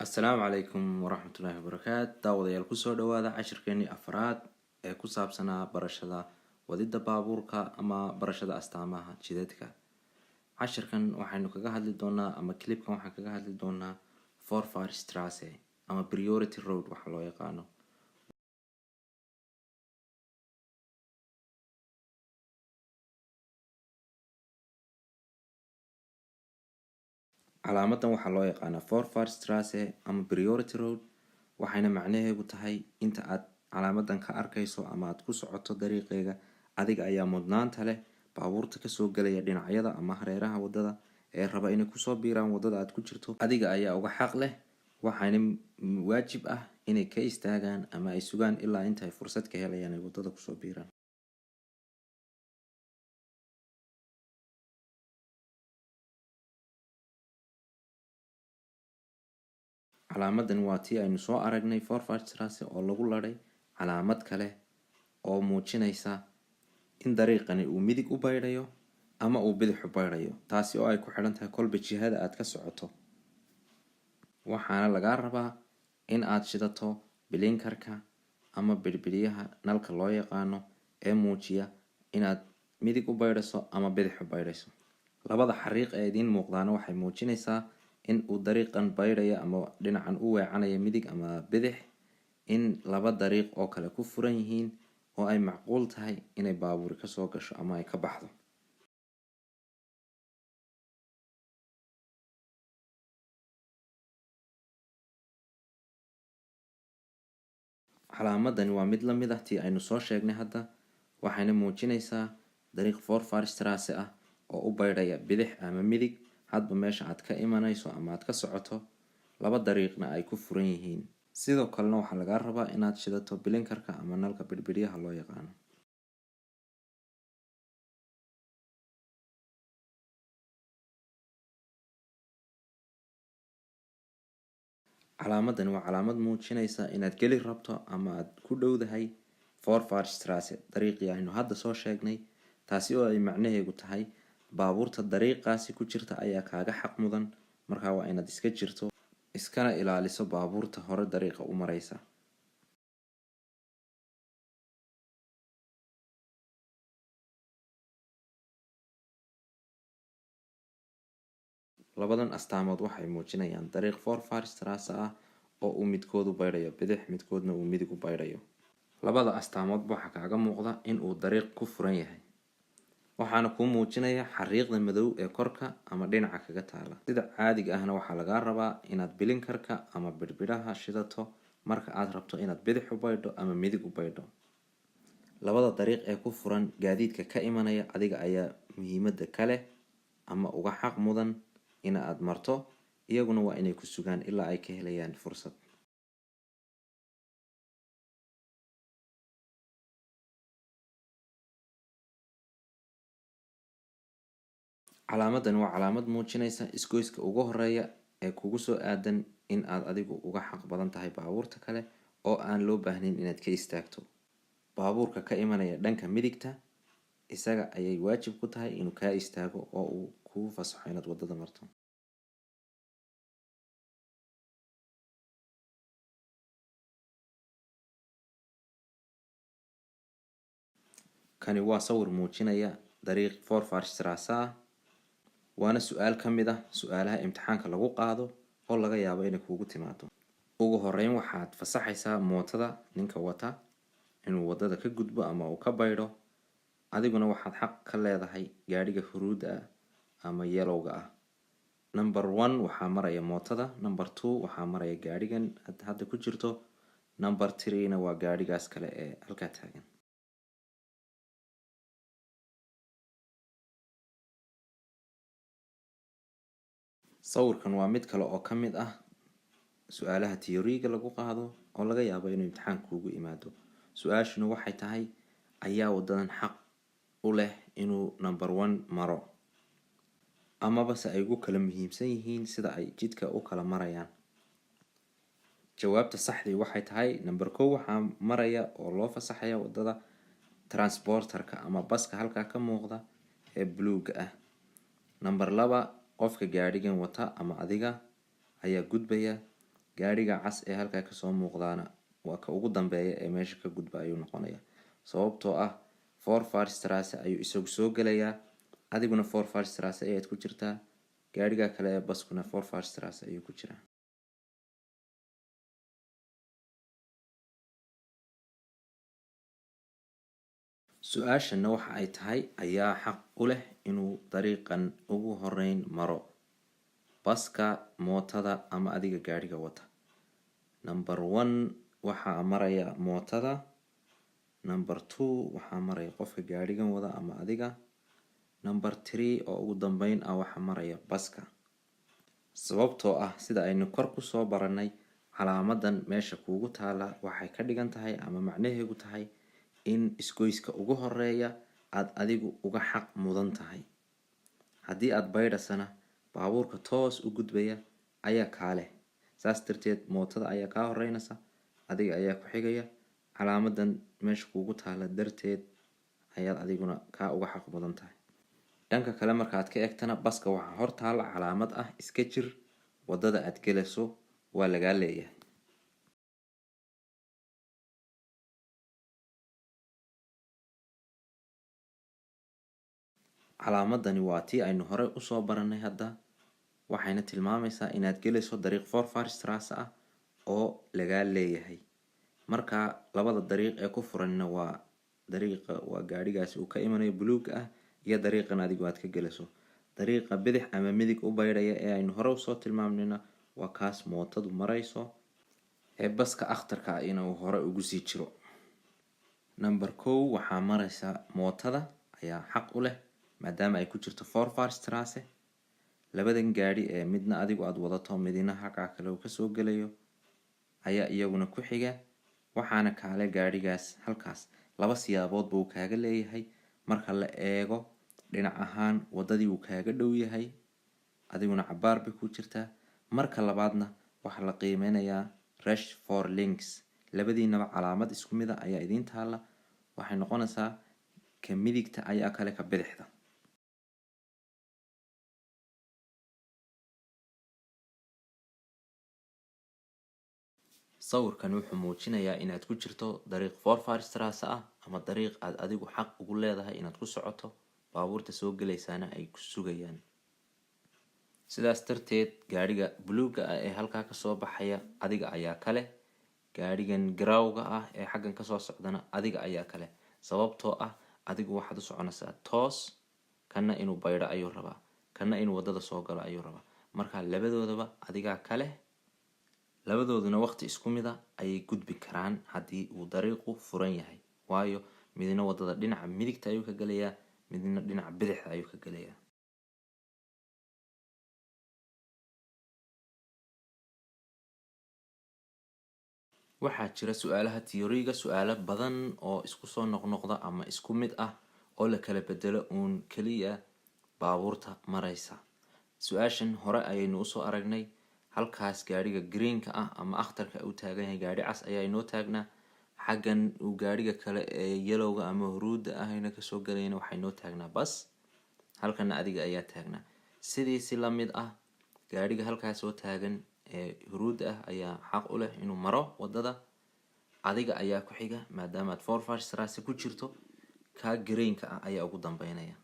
Assalaamu calaykum waraxmatullaahi wabarakaat. Daawadayaal, kusoo dhawaada cashirkeenii afraad ee ku saabsanaa barashada wadida baabuurka ama barashada astaamaha jidadka. Cashirkan waxaynu kaga hadli doonaa, ama clipkan waxaan kaga hadli doonaa, Vorfahrtstraße ama priority road waxa loo yaqaano. Calaamadan waxaa loo yaqaanaa Vorfahrtstraße ama priority road, waxayna macnaheedu tahay inta aad calaamadan ka arkayso ama aad ku socoto dariiqeega, adiga ayaa mudnaanta leh. Baabuurta kasoo gelaya dhinacyada ama hareeraha wadada ee raba inay kusoo biiraan wadada aad ku jirto, adiga ayaa uga xaq leh, waxaana waajib ah inay ka istaagaan ama ay sugaan ilaa inta ay fursad ka helayaan ay wadada kusoo biiraan. Calaamadan waa tii aynu soo aragnay, Vorfahrtstraße, oo lagu laday calaamad kale oo muujinaysa in dariiqani uu midig u baydhayo ama uu bidix u baydhayo, taasi oo ay ku xidhan tahay kolba jihada aad ka socoto. Waxaana lagaa rabaa in aad shidato Blinkerka ama birbiryaha nalka loo yaqaano ee muujiya inaad midig u baydhayso ama bidix u baydhayso. Labada xariiq ee idiin muuqdaana waxay muujinaysaa in uu dariiqan baydhaya ama dhinacan u weecanaya midig ama bidix, in laba dariiq oo kale ku furan yihiin oo ay macquul tahay inay baabuuri kasoo gasho ama ay ka baxdo. Calaamadani waa mid lamid ah tii aynu soo sheegnay hadda, waxayna muujinaysaa dariiq Vorfahrtstraße ah oo u baydhaya bidix ama midig, hadba meesha aad ka imanayso ama aad ka socoto, laba dariiqna ay ku furan yihiin. Sidoo kalena waxaa lagaa rabaa inaad shidato Blinkerka ama nalka birbiryaha loo yaqaano. Calaamadani waa calaamad muujinaysa inaad geli rabto ama aad ku dhowdahay Vorfahrtstraße, dariiqii aynu hadda soo sheegnay, taasi oo ay macnaheegu tahay baabuurta dariiqaasi ku jirta ayaa kaaga xaq mudan. Markaa waa inaad iska jirto, iskana ilaaliso baabuurta hore dariiqa u mareysa. Labadan astaamood waxay muujinayaan dariiq Vorfahrtstraße ah oo uu midkoodu baydhayo bidix, midkoodna uu midig u baydhayo. Labada astaamoodba waxaa kaaga muuqda in uu dariiq ku furan yahay, waxaana kuu muujinaya xariiqda madow ee korka ama dhinaca kaga taala. Sida caadiga ahna waxaa lagaa rabaa inaad Blinkerka ama birbiraha shidato marka aad rabto inaad bidix u baydho ama midig u baydho. Labada dariiq ee ku furan gaadiidka ka imanaya, adiga ayaa muhiimada ka leh ama uga xaq mudan in aad marto, iyaguna waa inay ku sugaan ilaa ay ka helayaan fursad. Calaamadani waa calaamad muujinaysa isgoyska ugu horeeya ee kugu soo aadan in aad adigu uga xaq badan tahay baabuurta kale oo aan loo baahnayn inaad ka istaagto. Baabuurka ka imanaya dhanka midigta, isaga ayay waajib ku tahay inuu kaa istaago oo uu kuu fasaxo inaad wadada marto. Kani waa sawir muujinaya dariiq Vorfahrtstraße ah, waana su-aal ka mid ah su-aalaha imtixaanka lagu qaado oo laga yaabo inay kuugu timaado. Ugu horeyn waxaad fasaxaysaa mootada ninka wata inuu wadada ka gudbo ama uu ka baydho, adiguna waxaad xaq ka leedahay gaadhiga huruudda ah ama yellowga ah. Number one waxaa maraya mootada, number two waxaa maraya gaadhigan aad hadda ku jirto, number three-na waa gaadhigaas kale ee halkaa taagan. Sawirkan waa mid kale oo ka mid ah su-aalaha theoryga lagu qaado oo laga yaabo inuu imtixaan kuugu imaado. Su-aashuna waxay tahay: ayaa wadadan xaq u leh inuu number one maro, amaba se ay ugu kala muhiimsan yihiin sida ay jidka u kala marayaan? Jawaabta saxdii waxay tahay number kow waxaa maraya oo loo fasaxaya wadada Transporterka ama baska halkaa ka muuqda ee buluuga ah. Number laba, qofka gaadhigan wata ama adiga ayaa gudbaya. Gaadhiga cas ee halkaa kasoo muuqdaana waa ka ugu dambeeya ee meesha ka gudba ayuu noqonaya, sababtoo ah Vorfahrtstraße ayuu isagu soo gelayaa, adiguna Vorfahrtstraße ayaad ku jirtaa, gaadhiga kale ee baskuna Vorfahrtstraße ayuu ku jiraa. Su-aashana waxa ay tahay, ayaa xaq u leh inuu dariiqan ugu horeyn maro? Baska, mootada ama adiga gaadhiga wata? Number 1 waxaa maraya mootada, number 2 waxaa maraya qofka gaadhigan wada ama adiga, number 3 oo ugu dambeyn ah waxaa maraya baska. Sababtoo ah sida aynu kor kusoo baranay, calaamadan meesha kuugu taala waxay ka dhigan tahay ama macnaheegu tahay in isgoyska ugu horeeya aada adigu uga xaq mudan tahay. Haddii aada baydhasana, baabuurka toos u gudbaya ayaa kaa leh. Saas darteed mootada ayaa kaa horeynaysa, adiga ayaa ku xigaya. Calaamadan meesha kuugu taala darteed ayaad adiguna kaa uga xaq mudan tahay. Dhanka kale markaad ka eegtana, baska waxaa hor taala calaamad ah iska jir, wadada aad gelayso waa lagaa leeyahay. Calaamadani waa tii aynu horey usoo baranay hadda, waxayna tilmaamaysaa inaad gelayso dariiq Vorfahrtstraße ah oo lagaa leeyahay. Marka labada dariiq ee ku furanna waa dariiqa waa gaadhigaasi uu ka imanayo buluuga ah iyo dariiqan adigu aad ka gelayso. Dariiqa bidix ama midig u baydhaya ee aynu hore usoo tilmaamnayna waa kaas mootadu marayso ee baska akhtarka ah inuu hore ugu sii jiro. Number 1 waxaa maraysa mootada ayaa xaq u leh, maadaama ay ku jirto Vorfahrtstraße. Labadan gaadhi ee midna adigu aada wadato, midina xagga kale uu kasoo gelayo ayaa iyaguna ku xiga, waxaana kaale gaadhigaas halkaas. Laba siyaabood buu kaaga leeyahay. Marka la eego dhinac ahaan, wadadii wuu kaaga dhow yahay, adiguna cabaar bay ku jirtaa. Marka labaadna waxaa la qiimeynayaa rechts vor links, labadiinaba calaamad isku mid a ayaa idiin taala. Waxay noqonaysaa ka midigta ayaa kale ka bidixda. Sawirkan wuxuu muujinayaa inaad ku jirto dariiq Vorfahrtstraße ah ama dariiq aad adigu xaq ugu leedahay inaad ku socoto, baabuurta soo gelaysaana ay ku sugayaan. Sidaas darteed gaadhiga buluugga ah ee halkaa kasoo baxaya adiga ayaa kale, gaadhigan garawga ah ee xaggan kasoo socdana adiga ayaa kale, sababtoo ah adigu waxaad u soconaysaa toos, kana inuu baydho ayuu rabaa, kana inuu wadada soo galo ayuu rabaa. Marka labadoodaba adigaa kale, labadooduna waqti isku mid a ayay gudbi karaan haddii uu dariiqu furan yahay, waayo midna wadada dhinaca midigta ayuu ka gelayaa, midna dhinaca bidixda ayuu ka gelayaa. Waxaa jira su-aalaha theory-ga su-aalo badan oo isku soo noqnoqda ama isku mid ah oo la kala bedelo uun keliya baabuurta maraysa. Su-aashan hore ayaynu usoo aragnay. Halkaas gaadhiga greenka ah ama akhtarka uu taagan yahay, gaadhi cas ayaa inoo taagnaa. Xaggan uu gaadhiga kale ee yellowga ama huruudda ahayna kasoo galayna waxaa inoo taagnaa bas, halkana adiga ayaa taagnaa. Sidii si lamid ah, gaadhiga halkaas soo taagan ee huruudda ah ayaa xaq u leh inuu maro wadada, adiga ayaa ku xiga maadaama aad Vorfahrtstraße ku jirto, kaa greenka ah ayaa ugu dambeynaya.